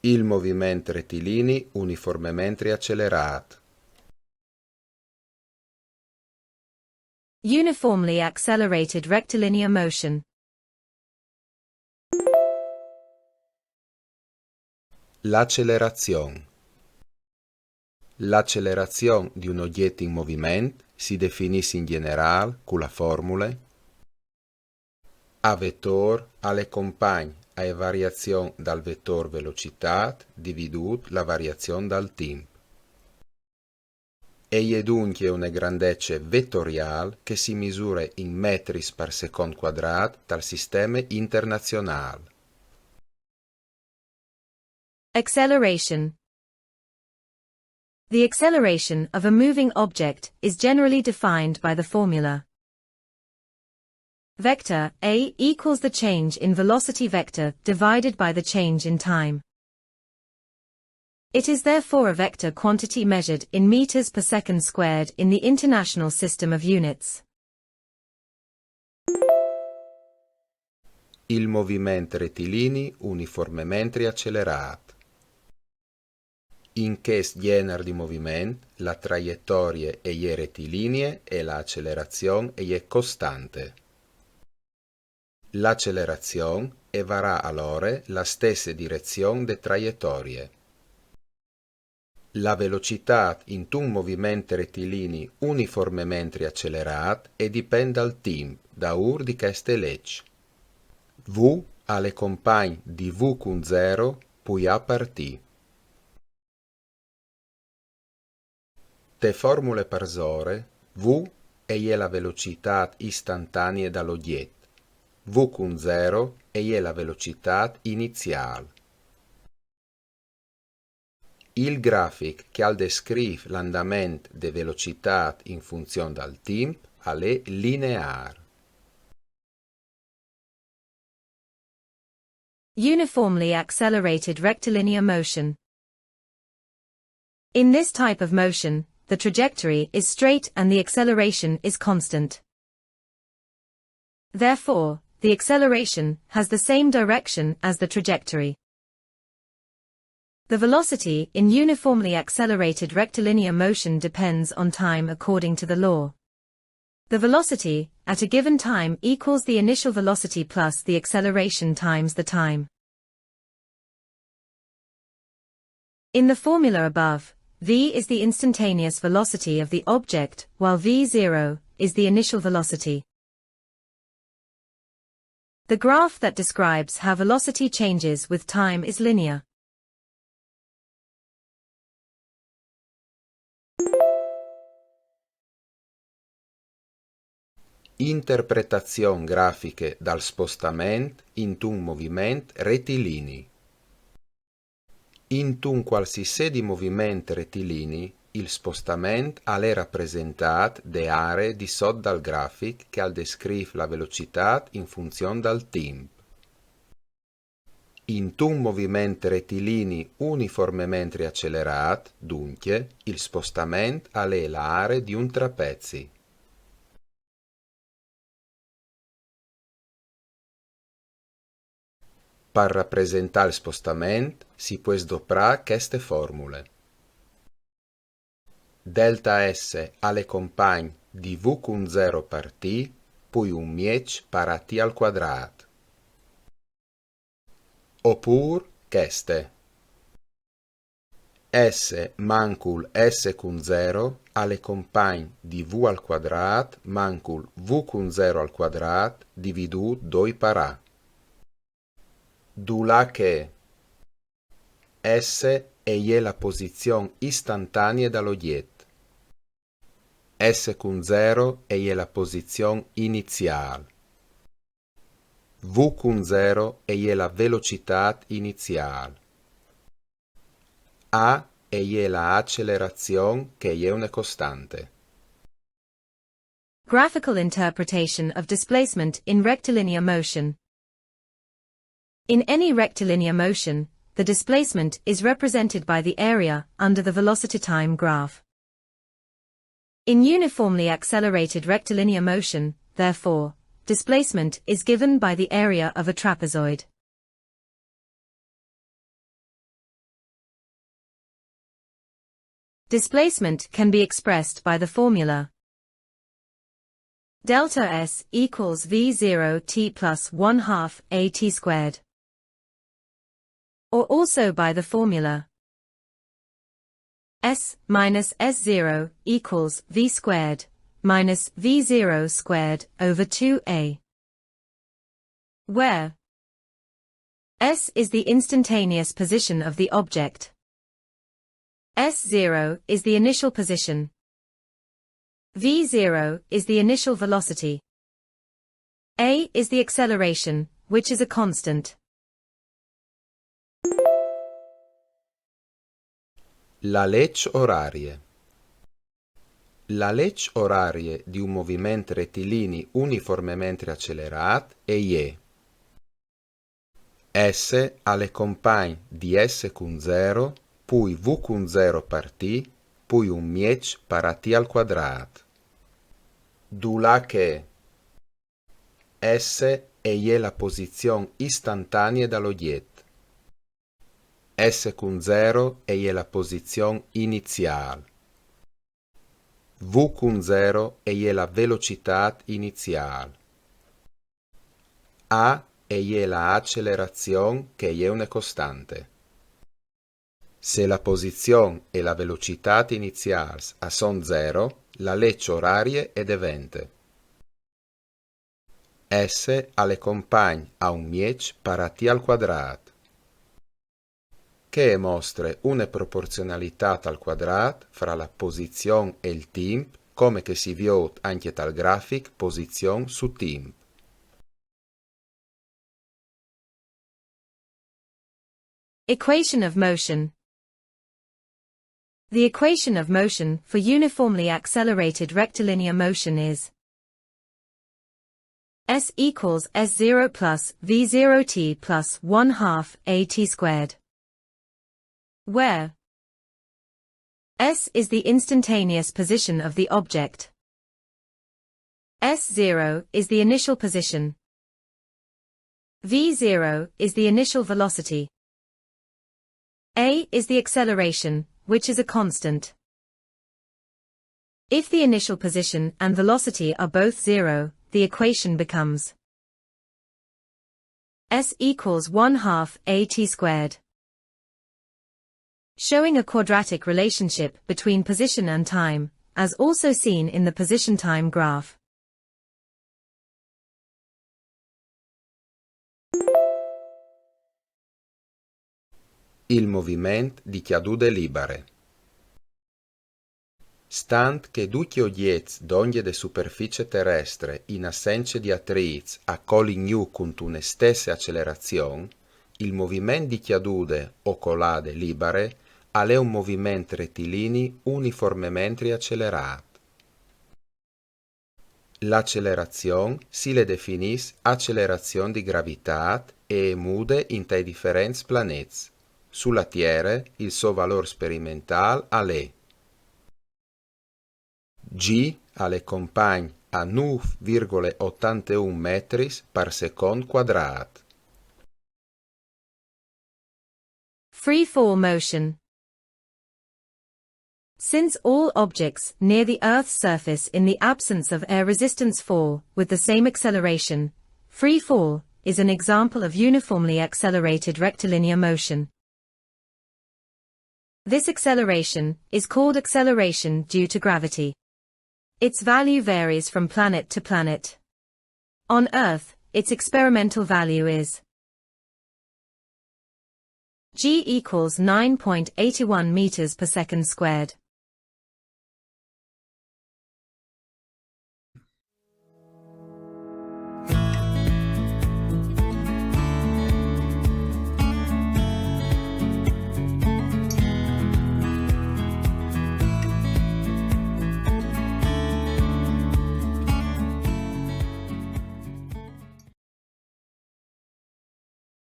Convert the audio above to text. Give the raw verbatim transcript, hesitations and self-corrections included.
Il moviment retilini uniformementri accelerât. Uniformly accelerated rectilinear motion. L'accelerazion. L'accelerazion di un ogjet in moviment si definìs in gjenerâl cu la formule: a vetor al è compagn ae variazion dal vetor velocitât dividût la variazion dal timp. E je duncje une grandece vetoriâl che si misure in metris par secont cuadrât dal sisteme internazionâl. Acceleration. The acceleration of a moving object is generally defined by the formula vector A equals the change in velocity vector divided by the change in time. It is therefore a vector quantity measured in meters per second squared in the International System of Units. Il moviment retilini uniformementri accelerât. In chest gjenar di moviment, la traietorie e je retilinie e la accelerazion e je costante. L'accelerazion e varà alore la stesse direzion de traietorie. La velocitât intun moviment retilini uniformementri accelerât e dipent dal timp, daûr di cheste leç. V al è compagn di V cun zero pui A par T. Te formule parsore, V e je la velocitât istantanie dal ogjet, V cun zero e je la velocitât iniziâl. Il grafic che al descrîf l'andament de velocitât in funzion dal timp al è lineâr. Uniformly accelerated rectilinear motion. In this type of motion, the trajectory is straight and the acceleration is constant. Therefore, the acceleration has the same direction as the trajectory. The velocity in uniformly accelerated rectilinear motion depends on time according to the law. The velocity, at a given time, equals the initial velocity plus the acceleration times the time. In the formula above, v is the instantaneous velocity of the object, while v zero is the initial velocity. The graph that describes how velocity changes with time is linear. Interpretazion grafiche dal spostament intun moviment retilini. Intun cualsisedi moviment retilini, il spostament al è rapresentât de aree di sot dal grafic che al descrîf la velocitât in funzion dal timp. Intun moviment retilini uniformementri accelerât, duncje, il spostament al è la aree di un trapezi. Par rapresentâ il spostament si pues doprâ cheste formule. Delta S al è compagn di v cun zero par t, pui un mieç par a t al cuadrât. Opûr cheste. S mancul S cun zero al è compagn di v al cuadrât mancul v cun zero al cuadrât dividût doi par a. Dulà che S e je la posizion istantanie dal ogjet. S cun zero e je la posizion iniziâl. V cun zero e je la velocitât iniziâl. A e je la acelerazion che e je une costante. Graphical interpretation of displacement in rectilinear motion. In any rectilinear motion, the displacement is represented by the area under the velocity time graph. In uniformly accelerated rectilinear motion, therefore, displacement is given by the area of a trapezoid. Displacement can be expressed by the formula delta S equals V zero t plus one half a t squared, or also by the formula S minus S zero equals V squared minus V zero squared over two a, where S is the instantaneous position of the object. S zero is the initial position. V zero is the initial velocity. A is the acceleration, which is a constant. La leç oràrie. La leç oràrie di un moviment retilini uniformementri acelerât e je: S al è compagn di S cun zero, pui V cun zero par t, pui un mieç par a t al cuadrât. Dulà che S e je la posizion istantanie dal ogjet. S cun zero e je la posizion iniziâl. V cun zero e je la velocitât iniziâl. A e je la acelerazion che e je une costante. Se la posizion e la velocitât iniziâls a son zero, la leç oràrie e devente: S al è compagn a un mieç par a t al cuadrât. Che e mostre une proporzionalitât al cuadrât fra la posizion e il timp, come che si viôt ancje tal grafic posizion su timp. Equation of motion. The equation of motion for uniformly accelerated rectilinear motion is S equals S zero plus V zero t plus one half a t squared, where S is the instantaneous position of the object. S zero is the initial position. V zero is the initial velocity. A is the acceleration, which is a constant. If the initial position and velocity are both zero, the equation becomes S equals one half a t squared, showing a quadratic relationship between position and time, as also seen in the position-time graph. Il moviment di cjadude libare. Stant che ducj i ogjets dongje de superficie terestre in assence di atrîts a colin jù cuntune stesse acelerazion, il moviment di cjadude o colade libare al è un moviment retilini uniformementri acelerât. L'acelerazion si le definìs acelerazion di gravitât e e mude intai diferents planets. Su la Tiere il so valôr sperimentâl al è: G al è compagn a nûf virgule otanteun metris par secont cuadrât. Free fall motion. Since all objects near the Earth's surface in the absence of air resistance fall with the same acceleration, free fall is an example of uniformly accelerated rectilinear motion. This acceleration is called acceleration due to gravity. Its value varies from planet to planet. On Earth, its experimental value is G equals nine point eight one meters per second squared.